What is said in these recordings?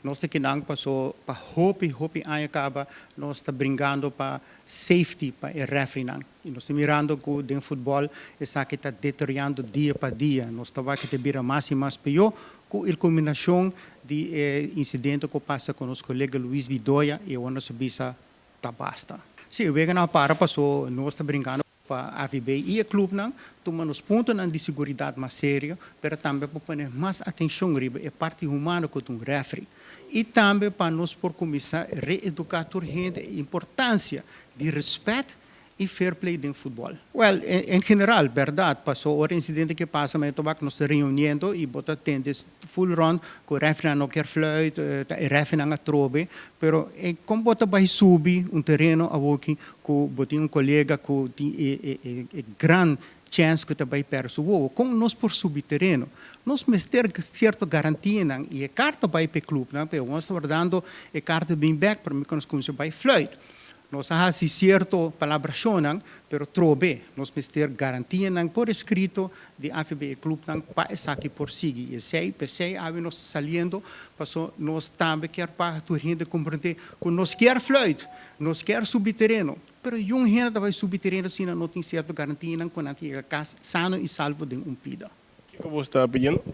Nos ta kinan paso pa hopi hopi aña caba nos ta bringando pa safety pa e refereenan. Y nos ta mirando cu den futbol esaki ta deteriorando dia pa dia. Nos ta wak ta bira mas y mas pio cu e culminacion di e incidente cu pasa cu nos colega Luis Bidoya y awor nos bisa ta basta. Si, e weganan a para paso nos ta bringando pa AVB y e clubnan tuma nos puntonan di seguridad mas serio, pero tambe pa pone mas atencion riba e parti humano cu ta un referee. Y tambe pa nos por cuminsa reeduca tur hende e importancia di respet y fair play den futbol. Well, en general, berdad, paso ora incidente ke pasa, manera tobak nos ta reuniendo y bo ta tende full rond cu refereenan no kier fluit, ta e refereenan atrobe, pero e con bo ta bay subi un tereno awoki cu bo tin un colega cu tin e gran chance cu ta bay perde su wowo? Con nos por subi tereno? Nos mester cierto garantianan y e carta bay pa e clubnan, pero nos ta wardando e carta bin bek prome cu nos cuminsa bay fluit. Nos a haci cierto palabracionnan, pero trobe nos mester garantianan por escrito di AVB e clubnan pa esaki por sigui. Y esey, p'esey awe nos ta saliendo, paso nos tambe kier pa tur hende comprende cu nos kier fluit, nos kier subi tereno, pero yun hende ta bay subi tereno si nan no tin cierto garantianan cu nan ta yega cas sano y salvo den un pida. Kico bo sta pidiendo?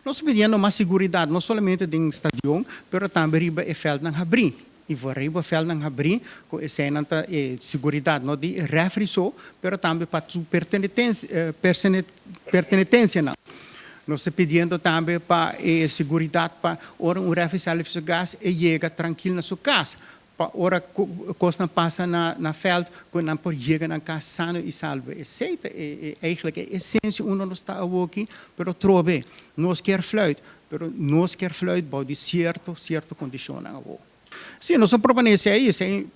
Nos ta pidiendo mas seguridad, no solamente den stadion, pero tambe riba e veldnan habri. Y for riba veldnan habri, cu eseynan ta e seguridad no di e referee so, pero tambe pa su pertenencianan. Nos ta pidiendo tambe pa e seguridad pa ora un referee sali for su cas, e yega trankil na su cas. Pa ora cu cosnan pasa na veld, cu nan por yega nan cas sano y salvo. Esey ta e eigenlijk e esencia unda nos ta awoki, pero trobe nos kier fluit, pero nos kier fluit bou di cierto, cierto condicionnan awo. Si, nos a propone esey, esey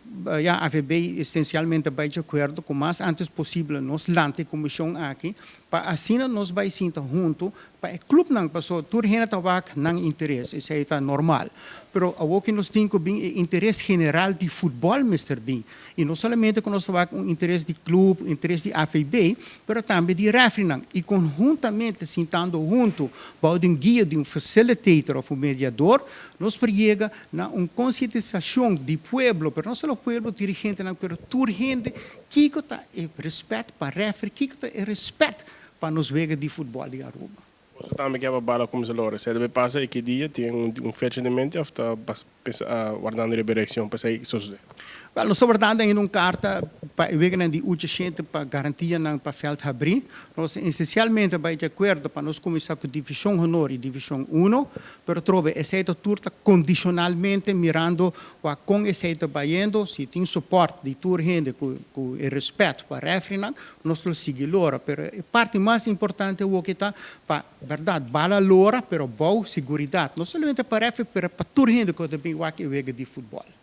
ya AVB esencialmente bay di acuerdo cu mas antes posible nos lanta e comision aki, pa asina nos bay sinta hunto pa e clubnan, paso tur hende ta wak nan interes, esey ta normal. Pero awor cu nos tin cu bin e interes general di futbol mester bin. Y no solamente cu nos ta wak un interes di club, interes di AVB, pero tambe di refereenan. Y conhuntamente, sintando hunto, bou di un guia di un facilitator of un mediador, nos por yega na un concientisacion di pueblo, pero no solo pueblo, dirigentenan, pero tur hende, kico ta e respet pa referee, kico ta e respet pa nos wega di futbol di Aruba. Boso tambe kier pa bala cuminsa lora. Esey debe pasa y ki dia? Tin un fecha den mente of ta pensa wardando riba e reaccion pa esey sosode? Wel, nos ta wardando ainda un carta pa e weganan di ucha shente pa garantianan pa veld habri. Nos esencialmente bay di acuerdo pa nos cuminsa cu Division Honor y Division Uno, pero trobe esey ta tur ta condicionalmente mirando wak con esey ta bayendo. Si tin support di tur hende cu e respet pa refereenan, nos lo sigui lora, pero e parti mas importante awoki ta pa berdad bala lora, pero bou seguridad, no solamente pa referee, pero pa tur hende cu ta bin wak e wega di futbol.